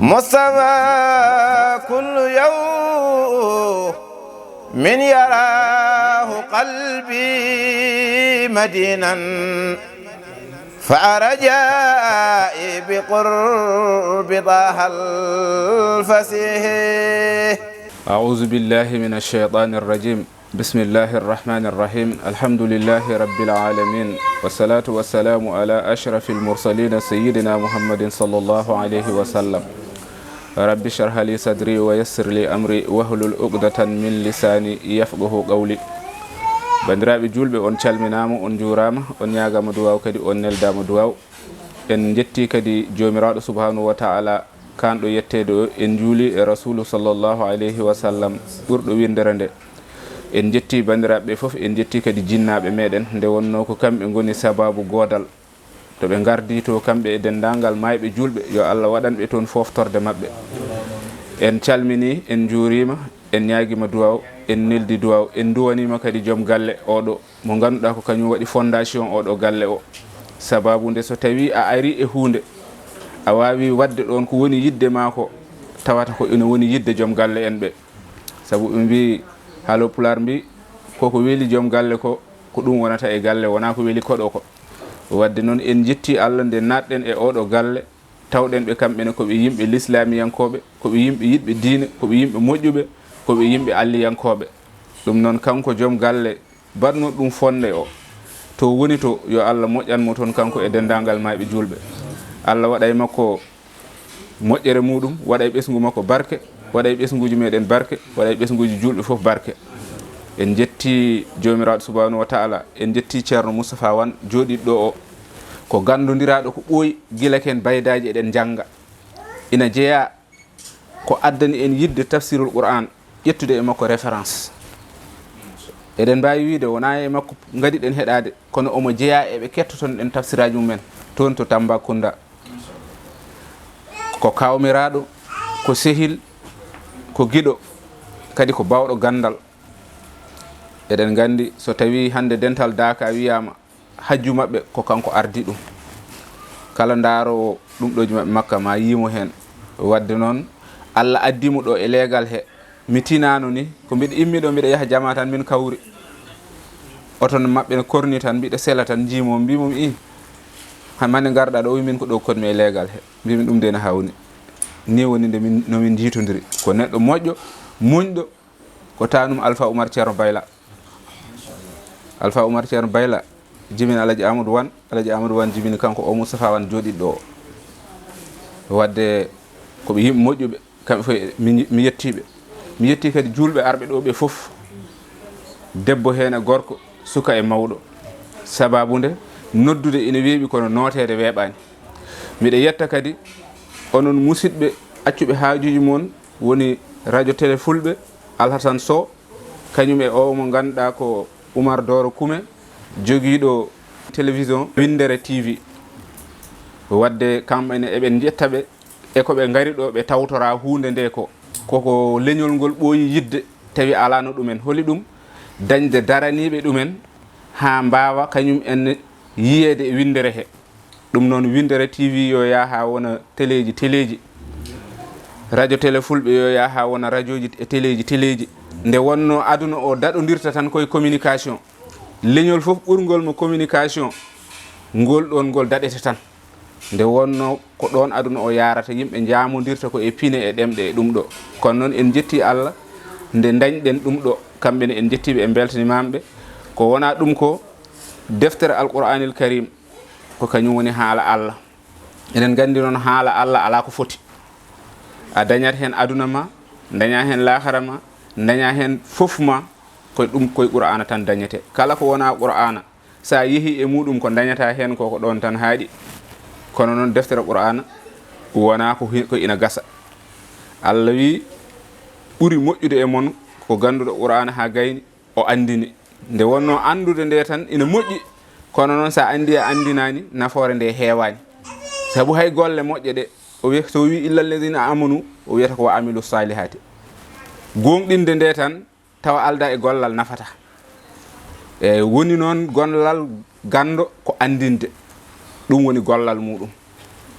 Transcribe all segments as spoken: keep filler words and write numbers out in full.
مصطفى كل يوم يراه قلبي مدينا، فأرجائي بقرب طه الفصيح. أعوذ بالله من الشيطان الرجيم. بسم الله الرحمن الرحيم. الحمد لله رب العالمين، والصلاة والسلام على أشرف المرسلين سيدنا محمد صلى الله عليه وسلم. رب اشرح لي صدري ويسر لي أمري واحلل عقدة من لساني يفقهوا قولي. Banndiraaɓe juulɓe, on calminaama, on njuuraama, on ñaagaama duwaaw kadi, on neldaama duwaaw. En njettii kadi Joomiraaɗo subhaanahu wa ta'ala, kanɗo yetteede o, en njuuli e Rasuulu sallallahu alayhi wa sallam, ɓurɗo winndere nde. En njettii banndiraaɓe ɓe fof, en njettii kadi jinnaaɓe meɗen, nde wonnoo ko kamɓe ngoni sabaabu goodal. To ɓe ngardi to, kamɓe e denndaangal maayɓe juulɓe, yo Allah waɗan ɓe toon fooftorde maɓɓe. En calminii, en njuuriima, en ñaagiima duwaaw, en neldi duwaaw, en nduwaniima kadi joom galle oɗo mo ngannduɗaa ko kañum waɗi fondation oɗo galle o. Sababu nde, so tawii a arii e huunde, a waawii waɗde ɗoon ko woni yiɗde maa ko, tawata ko ina woni yiɗde joom galle en ɓe. Sabu ɓe mbii, haalo pulaar mbii, koko weli joom galle ko, ko ɗum wonata e galle, wonaa ko weli koɗo ko. Waɗde noon, en njettii Allah nde naatɗen e oɗo galle, tawɗen ɓe kamɓe ne ko ɓe yimɓe lislaamiyankooɓe, ko ɓe yimɓe yiɗɓe diine, ko ɓe yimɓe moƴƴuɓe, ko ɓe yimɓe alliyankooɓe. Ɗum noon, kanko joom galle baɗno ɗum fonde o, to woni to, yo Allah moƴƴan mo toon, kanko e denndaangal maayɓe juulɓe. Allah waɗa e makko moƴƴere muɗum, waɗa e ɓesngu makko barke, waɗa e ɓesnguuji meɗen barke, waɗa e ɓesnguuji juulɓe fof barke. En njettii Joomiraaɗo subhaanahu wa ta'ala, en njettii Ceerno Moustapha Wane jooɗiiɗo ɗo o. Ko ganndondiraaɗo ko ɓooyi gila ken baydaaji eɗen njannga. Ina jeyaa ko addani en yiɗde tafsirul Qur'an, ƴettude e makko référence. Eɗen mbaawi wiyde wonaa e makko ngadiɗen heɗaade, kono omo jeyaa e ɓe kettotonɗen tafsiraaji mumen toon to Tambacounda. Ko kawmiraaɗo, ko sehil, ko giɗo, kadi ko baawɗo ganndal. Eɗen nganndi, so tawii hannde dental Daaka wiyaama, hajju maɓɓe ko kanko ardi ɗum. Kala ndaaroowo ɗum ɗooji maɓɓe Makka ma yiimo heen. Waɗde noon, Allah addi mo ɗo e leegal he. Mi tinaano ni, ko mbiɗo immi ɗo, mbiɗo yaha jama tan, min kawri. Oto maɓɓe ne korni tan, mbiɗo sela tan, njiimo, mbiimo, "Ii, han mande ngarɗa ɗo?" O wi, "Min ko ɗo konmi e leegal he." Mbimi, "Ɗum de ne hawni." Ni woni nde min, no min njiitondiri. Ko neɗɗo moƴƴo, muñɗo, ko tanum Alpha Oumar Ceerno Bayla. Alpha Oumar Ceerno Bayla, jibini Alaji Amadou Wane, Alaji Amadou Wane jibini kanko o Moustapha Wane jooɗiɗo o. Waɗde ko ɓe yimɓe moƴƴuɓe, kamɓe fof mi, mi yettii ɓe. Mi yettii kadi juulɓe arɓe ɗo ɓe fof, debbo heen e gorko, suka e mawɗo. Sababu nde, noddude ina weeɓi, kono nooteede weeɓaani. Miɗo yetta kadi onon musidɓe accuɓe haajuuji mon, woni radio télé fulɓe, Alhasan Sow, kañum e o mo ngannduɗaa ko Oumar Doro Kume, jogiiɗo télévision Winndere T V. Waɗde kamɓe ne eɓe njetta ɓe e ko ɓe ngari ɗo ɓe tawtora huunde nde ko, koko leñol ngol ɓooyi yiɗde, tawi alaano ɗumen. Holi ɗum? Dañde daraniiɓe ɗumen haa mbaawa kañum en yiyeede e winndere he. Ɗum noon, Winndere T V yo yaha haa wona teleeji teleeji, radio télé fulɓe yo yaha haa wona radioji e teleeji teleeji. Nde wonnoo aduna o daɗondirta tan koye communication, leñol fof ɓurngol mo communication, ngol ɗoon ngol daɗete tan. Nde wonnoo ko ɗoon aduna o yaarata, yimɓe njaamondirta ko e pine e ɗemɗe e ɗum ɗo. Kono noon, en njettii Allah nde ndañɗen ɗum ɗo. Kamɓe ne, en njettii ɓe, en mbeltaniima ɓe. Ko wonaa ɗum ko deftere Alqur'aanil Kariim, ko kañum woni haala Allah. Eɗen nganndi noon, haala Allah alaa ko foti. A dañat heen aduna ma, daña heen laahara ma, daña heen fof ma, koye ɗum, koye Qur'aana tan dañete. Kala ko wonaa Qur'aana, so a yehii e muɗum, ko dañata heen ko, ko ɗoon tan haaɗi. Kono noon, deftere Qur'aana wonaa ko hi-, ko ina gasa. Allah wi, "Ɓuri moƴƴude e mon ko gannduɗo Qur'aana haa gayni, o anndini." Nde wonnoo anndude nde tan ina moƴƴi, kono noon, so a anndi a anndinaani, nafoore nde heewaani. Sabu hay golle moƴƴe ɗe, o wiya, so o wi, "Illa alladhina amanu," o wiyata ko "wa amilu salihati." Gooŋɗinde nde tan, tawa alda e gollal nafata. E woni noon, gollal ganndo ko anndinde. Ɗum woni gollal muɗum.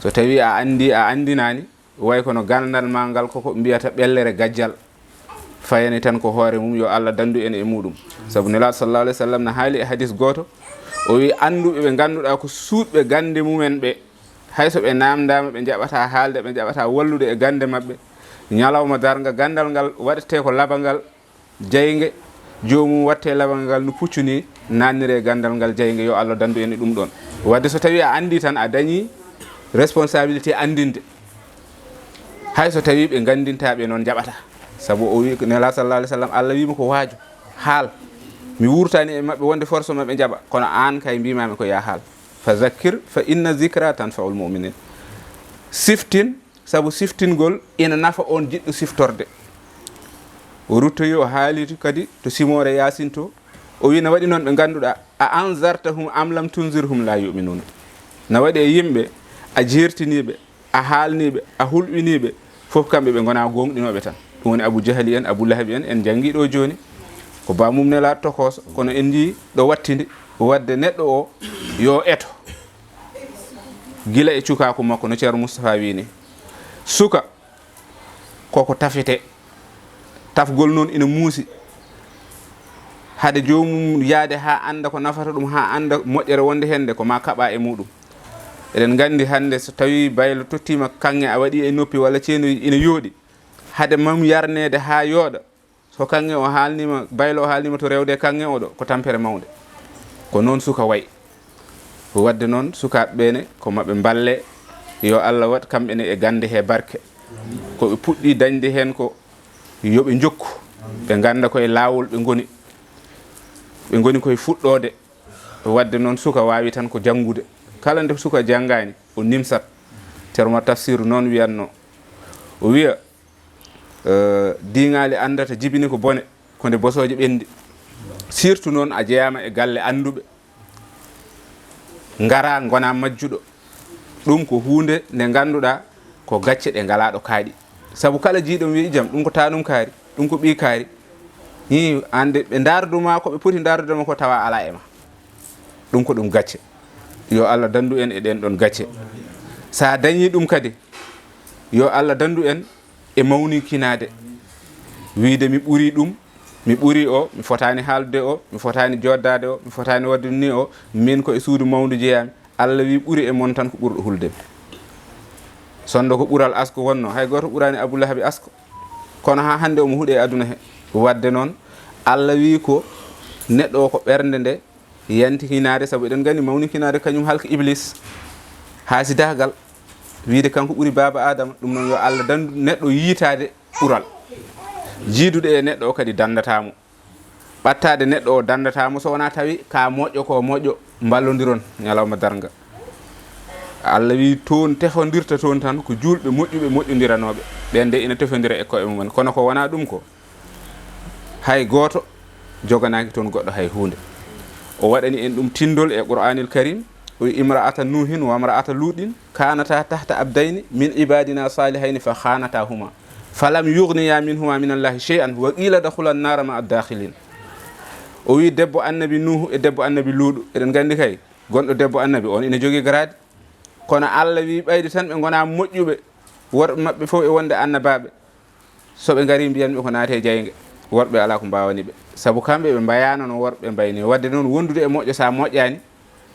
So tawi a anndi, a anndinaani, Way kono ganndal maa ngal koko mbiyata ɓellere gajjal. Fayani tan ko hoore mum, yo Allah danndu en e muɗum. Sabu Nelaaɗo sallallahu alayhi wa sallam na haali e hadis gooto, o wi, annduɓe ɓe ngannduɗaa ko suuɗɓe gannde mumen ɓe, hay so ɓe naamndaama, ɓe njaɓataa haalde, ɓe njaɓataa wallude e gannde maɓɓe. Ñalawma darnga, ganndal ngal waɗetee ko labangal, jaynge, joomum watte labangal ngal no puccu ni, nannire ganndal ngal jaynge, yo Allah danndu en e ɗum ɗoon. Wadde so tawii a anndii tan, a dañii responsabilité anndinde. Hay so tawii ɓe nganndintaa ɓe noon njaɓataa. Sabu o wi, Nelaaɗo sallallahu alayhi wa sallam, Allah wiima ko waaju, haal. Mi wuurtaani e maɓɓe wonde force maɓɓe njaɓa, kono aan kay mbiimaami ko yaa haal. Fa zakkir fa inna zikra tanfaul muminin. Siftin, sabu siftingol ina nafa on jiɗɗo siftorde. O ruttoyi, o haali kadi to simoore Yaasin to, o wi, na waɗi noon ɓe ngannduɗaa, a anzartahum am lam tunzirhum la yuminun. Na waɗi e yimɓe a jeertiniiɓe, a haalniiɓe, a hulɓiniiɓe, fof kamɓe ɓe ngonaa gooŋɗinooɓe tan. Ɗum woni Abu Jahali en, Abu Lahabi en, en njanngii ɗo jooni. Ko baamum Nelaaɗo tokooso, kono en njii ɗo wattidi, wadde neɗɗo o yo eto. Gila e cukaaku makko, no Ceerno Mustafaa wii ni. Suka koko tafete. Tafgol noon ina muusi. Hade joomum yahde haa annda ko nafata ɗum, haa annda moƴƴere wonde heen nde, ko maa kaɓa e muɗum. Eɗen nganndi hannde so tawii baylo tottiima kaŋŋe, a waɗi e noppi walla ceenuuji ina yooɗi. Hade mum yarneede haa yooɗa, so kaŋŋe o haalniima, baylo o haalniima to rewde e kaŋŋe o ɗo, ko tampere mawnde. Ko noon suka way. Wadde noon, sukaaɓe ɓe ne, ko maɓe mballe, yo Allah waɗ kamɓe ne e gannde he barke. Ko ɓe puɗɗi dañde heen ko, yo ɓe njokku, ɓe ngannda ko e laawol ɓe ngoni. Ɓe ngoni koye fuɗɗoode. Wadde noon, suka waawi tan ko janngude. Kala nde suka janngaani, o nimsat. Ceerno Umar Tafsiru noon wiyatno. O wiya, eh, diiŋaali anndata jibini ko bone, ko nde bosooje ɓenndi. Surtout noon a jeyaama e galle annduɓe, ngara ngona majjuɗo. Ɗum ko huunde nde ngannduɗaa ko gacce ɗe ngalaa ɗo kaaɗi. Sabu kala jiiɗo wiyi jam, ɗum ko taanum kaari, ɗum ko ɓii kaari. Hi, aan de ɓe ndaardu ma ko ɓe poti ndaardude ma ko tawa alaa e ma. Ɗum ko ɗum gacce. Yo Allah danndu en e ɗeen ɗoon gacce. So a dañii ɗum kadi, yo Allah danndu en e mawninkinaade. Wiide mi ɓuri ɗum, mi ɓuri o, mi fotaani haaldude o, mi fotaani joddaade o, mi fotaani waɗde ni o, min ko e suudu mawndu jeyaami. Allah wi ɓuri e mon tan ko ɓurɗo hulde mi. Sonndo ko ɓural asko wonno, hay gooto ɓuraani Abu Lahabi asko. Kono haa hannde omo huɗe e aduna he. Wadde noon, Allah wi ko neɗɗo o ko ɓernde nde yantinkinaade, sabu eɗen nganndi mawninkinaade kañum halka Iblis. Haasidaagal, wiide kanko ɓuri baaba Aadama, ɗum noon yo Allah danndu neɗɗo yiitaade ɓural. Jiidude e neɗɗo o kadi danndataa mo. Ɓattaade neɗɗo o danndataa mo so wonaa tawi ka moƴƴo ko moƴƴo, mballondiron ñalawma darnga. Allah wi toon tefondirta toon tan ko juulɓe moƴƴuɓe moƴƴondiranooɓe. Ɓeen de ina tefondira e koye mum en. Kono ko wonaa ɗum ko, hay gooto joganaaki toon goɗɗo hay huunde. O waɗani en ɗum tinndol e Qur'aanil Karim, o wi imra'ata Nuuhin wa imra'ata Luuɗin kanata tahta abdayni min ibadina salihayni fa khanatahuma falam yughniya minhuma min Allahi shay'an wa qila dakhula an-nara ma'a ad-dakhilin. O wi debbo annabi Nuuhu e debbo annabi Luuɗu. Eɗen nganndi kay, gonɗo debbo annabi on ina jogii garaadi. Kono Allah wi ɓayde tan ɓe ngona moƴƴuɓe, worɓe maɓɓe fof e wonde annabaaɓe. So ɓe ngari mbiyanmi ko naate e jaynge, worɓe alaa ko mbaawani ɓe. Sabu kamɓe ɓe mbayaano no worɓe mbayni. Wadde noon wondude e moƴƴo so a moƴƴaani,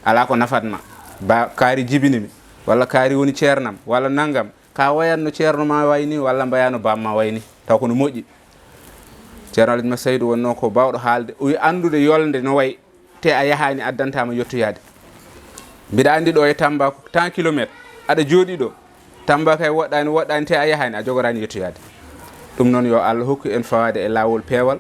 alaa ko nafat ma. Ba kaari jibini mi, walla kaari woni ceernam, walla nanngam. Ka wayatno ceerno ma wayni, walla mbayaano baam ma wayni. Taw ko no moƴƴi. Ceerno Alhaji Masaydu wonno ko baawɗo haalde. O wi anndude yolnde no way. Te a yahaani addantaama yettoyaade. Mbiɗa anndi ɗo e Tamba ko tant kilomètre. Aɗa jooɗi ɗo. Tamba kay woɗɗaani, woɗɗaani te a yahaani, a jogoraani yettoyaade. Ɗum noon yo Allah hokku en fawaade e laawol peewal,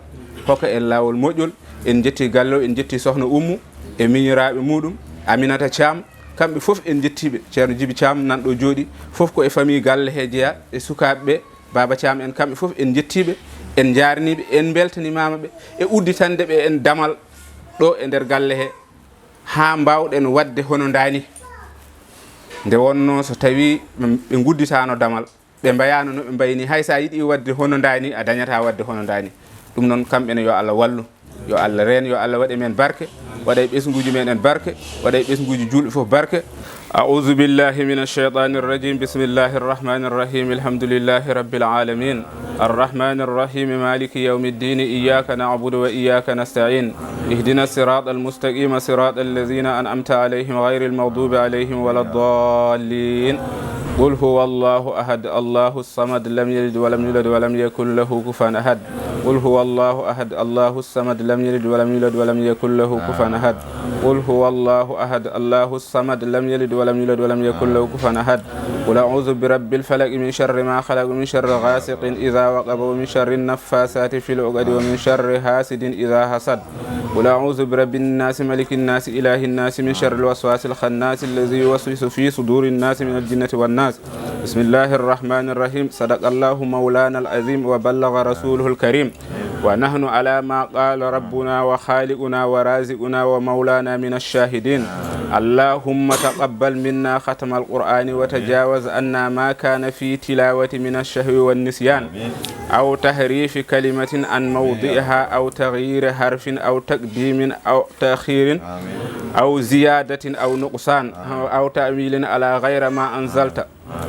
hokka en laawol moƴƴol. En njetti galle o, en njetti sohna Ummu e miñiraaɓe muɗum, Aminata Thiam. Kamɓe fof en njettiiɓe. Ceerno Jibi Thiam nan ɗo jooɗi. Fof ko e famille galle he jeyaa e sukaaɓe ɓe. Baaba Caam en, kamɓe fof en njettii ɓe, en njaarnii ɓe, en mbeltanimaama ɓe e udditande ɓe en damal ɗo e nder galle he, haa mbaawɗen waɗde hono ndaa ni. Nde wonnoo so tawii ɓe, ɓe ngudditaano damal, ɓe mbayaano no ɓe mbayi nii, hay so a yiɗii waɗde hono ndaa ni, a dañataa waɗde hono ndaa ni. Ɗum noon, kamɓe ne, yo Allah wallu. Yo Allah reen, yo Allah waɗe men barke, waɗa e ɓesnguuji meɗen barke, waɗa e ɓesnguuji juulɓe fof barke. أعوذ بالله من الشيطان الرجيم. بسم الله الرحمن الرحيم. الحمد لله رب العالمين. الرحمن الرحيم. مالك يوم الدين. إياك نعبد وإياك نستعين. اهدنا الصراط المستقيم. صراط الذين أنعمت عليهم غير المغضوب عليهم ولا الضالين. قل هو الله أحد. الله الصمد. لم يلد ولم يولد ولم يكن له كفوا أحد. قل هو الله أحد. الله الصمد. لم يلد ولم يولد ولم يكن له كفوا أحد. قل هو الله أحد. الله الصمد. لم يلد ولم يولد ولم يكن له كفوا أحد. قل أعوذ برب الفلق. من شر ما خلق. من شر غاسق إذا وقب. ومن شر النفاثات في العقد. ومن شر حاسد إذا حسد. قل أعوذ برب الناس. ملك الناس. إله الناس. من شر الوسواس الخناس الذي يوسوس في صدور الناس من الجنة والناس. بسم الله الرحمن الرحيم. صدق الله مولانا العظيم وبلغ رسوله الكريم. ونحن على ما قال ربنا وخالقنا ورازقنا ومولانا من الشاهدين. اللهم تقبل منا ختم القرآن وتجاوز عنا ما كان في تلاوة من الشهو والنسيان أو تحريف كلمة عن موضعها أو تغيير حرف أو تقديم أو تأخير أو زيادة أو نقصان أو تأويل على غير ما أنزلت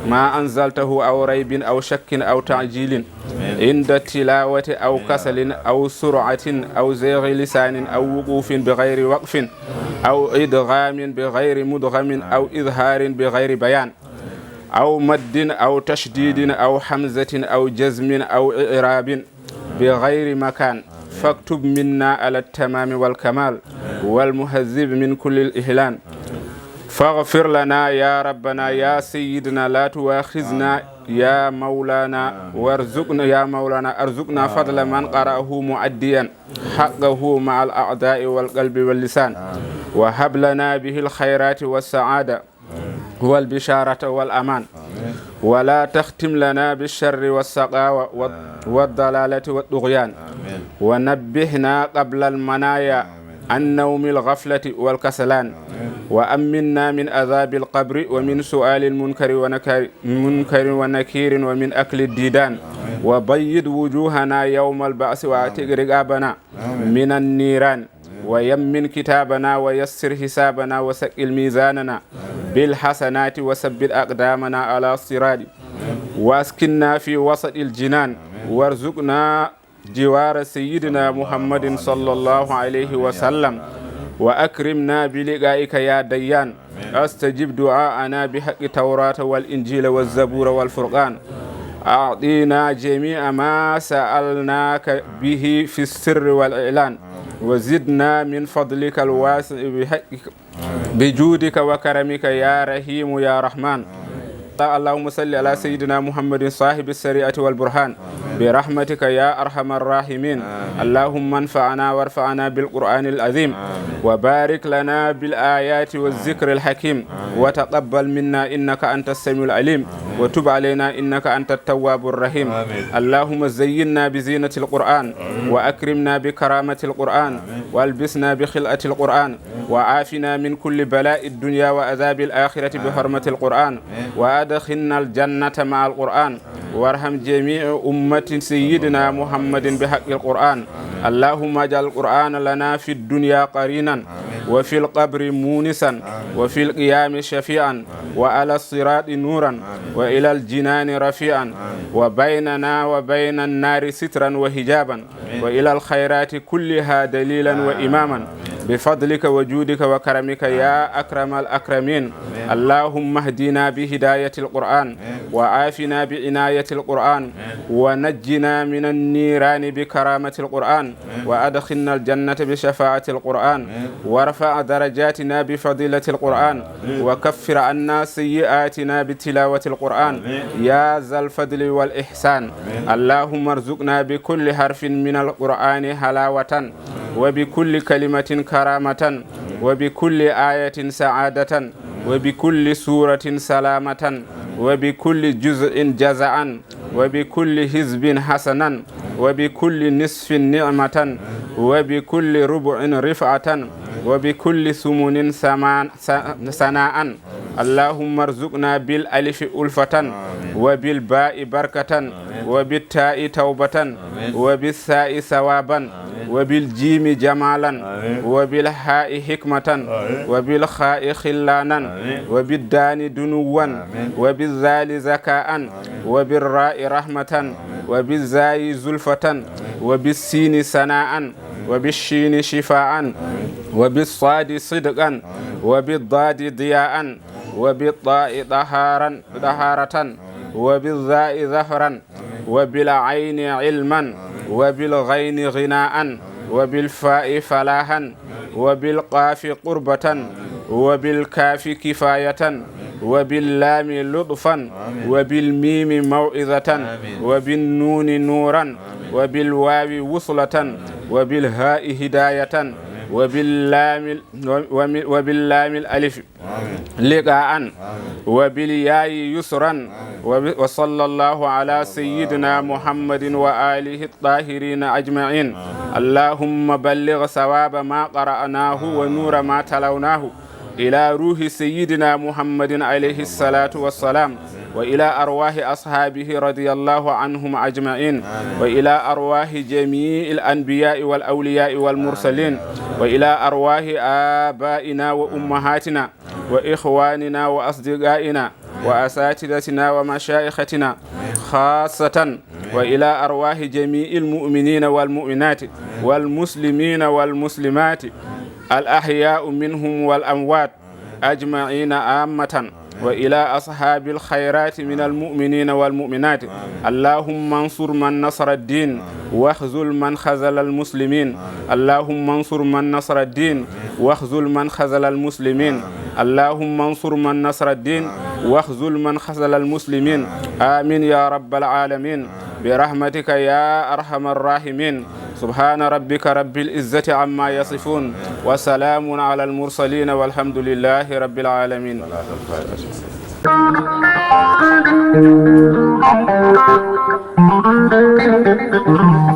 ما أنزلته أو ريب أو شك أو تعجيل عند التلاوة أو كسل أو سرعة أو زيغ لسان أو وقوف بغير وقف أو إدغام بغير مدغم أو إظهار بغير بيان أو مد أو تشديد أو همزة أو جزم أو إعراب بغير مكان. فاكتب منا على التمام والكمال والمهذب من كل الإهلان. فاغفر لنا يا ربنا يا سيدنا لا تواخذنا يا مولانا وارزقنا يا مولانا ارزقنا فضل من قرأه مؤديا حقه مع الأعضاء والقلب واللسان وهب لنا به الخيرات والسعادة والبشارة والأمان ولا تختم لنا بالشر والسقاوة والضلالة والطغيان ونبهنا قبل المنايا عن نوم الغفلة والكسلان وأمنا من عذاب القبر ومن سؤال المنكر ونكر منكر ونكير ومن أكل الديدان وبيض وجوهنا يوم البعث وأعتق رقابنا من النيران ويمن كتابنا ويسر حسابنا وثقل ميزاننا بالحسنات وثبت أقدامنا على الصراط وأسكننا في وسط الجنان وارزقنا جوار سيدنا محمد صلى الله عليه وسلم وأكرمنا بلقائك يا ديان أستجب دعاءنا بحق التوراة والإنجيل والزبور والفرقان أعطينا جميع ما سألناك به في السر والإعلان وزدنا من فضلك الواسع بحقك بجودك وكرمك يا رحيم يا رحمن. اللهم صل على سيدنا محمد صاحب الشريعة والبرهان برحمتك يا أرحم الراحمين. اللهم انفعنا وارفعنا بالقرآن العظيم وبارك لنا بالآيات والذكر الحكيم وتقبل منا إنك أنت السميع العليم وتب علينا إنك أنت التواب الرحيم. اللهم زينا بزينة القرآن وأكرمنا بكرامة القرآن وألبسنا بخلعة القرآن وعافنا من كل بلاء الدنيا وعذاب الآخرة بحرمة القرآن وأدخلنا الجنة مع القرآن وارحم جميع أمة سيدنا محمد بحق القرآن. اللهم اجعل القرآن لنا في الدنيا قرينا وفي القبر مونسا وفي القيام شفيعا وعلى الصراط نورا وإلى الجنان رفيعا وبيننا وبين النار سترا وحجابا وإلى الخيرات كلها دليلا وإماما بفضلك وجودك وكرمك يا أكرم الأكرمين. اللهم اهدنا بهداية القرآن وعافنا بعناية القرآن ونجنا من النيران بكرامة القرآن وأدخلنا الجنة بشفاعة القرآن وارفع درجاتنا بفضيلة القرآن وكفر عنا سيئاتنا بتلاوة القرآن يا ذا الفضل والإحسان. اللهم ارزقنا بكل حرف من القرآن حلاوة وبكل كلمة كرامة وبكل آية سعادة وبكل سورة سلامة وبكل جزء جزعا وبكل حزب حسنا وبكل نصف نعمة وبكل ربع رفعة وبكل ثمن ثمان- س- ثناء. اللهم ارزقنا بالألف ألفة وبالباء بركة وبالتاء توبة وبالثاء ثوابا وبالجيم جمالا، آمين. وبالحاء حكمة، آمين. وبالخاء خلانا، آمين. وبالدال دنوا، آمين. وبالذال ذكاء، آمين. وبالراء رحمة، آمين. وبالزاي زلفة، آمين. وبالسين ثناء، آمين. وبالشين شفاء، آمين. وبالصاد صدقا، آمين. وبالضاد ضياء، وبالطاء طهارا، طهارة، وبالظاء ظهرا، وبالعين علما، وبالغين غناء، وبالفاء فلاحا، وبالقاف قربة، وبالكاف كفاية، وباللام لطفا، وبالميم موعظة، وبالنون نورا، وبالواو وصلة، وبالهاء هداية، وباللام، وباللام الألف لقاء، وبالياء يسرا، وب-، وصلى الله على سيدنا محمد وآله الطاهرين أجمعين. اللهم بلغ ثواب ما قرأناه ونور ما تلوناه إلى روح سيدنا محمد عليه الصلاة والسلام، وإلى أرواح أصحابه رضي الله عنهم أجمعين، وإلى أرواح جميع الأنبياء والأولياء والمرسلين، وإلى أرواح آبائنا وأمهاتنا وإخواننا وأصدقائنا وأساتذتنا ومشايختنا خاصة، وإلى أرواح جميع المؤمنين والمؤمنات والمسلمين والمسلمات الأحياء منهم والأموات أجمعين عامة، وإلى أصحاب الخيرات من المؤمنين والمؤمنات. اللهم انصر من نصر الدين واخذل من خذل المسلمين. اللهم انصر من نصر الدين واخذل من خذل المسلمين. اللهم انصر من نصر الدين واخذل من خذل المسلمين. آمين يا رب العالمين، برحمتك يا أرحم الراحمين. سبحان ربك رب العزة عما يصفون، وسلام على المرسلين، والحمد لله رب العالمين.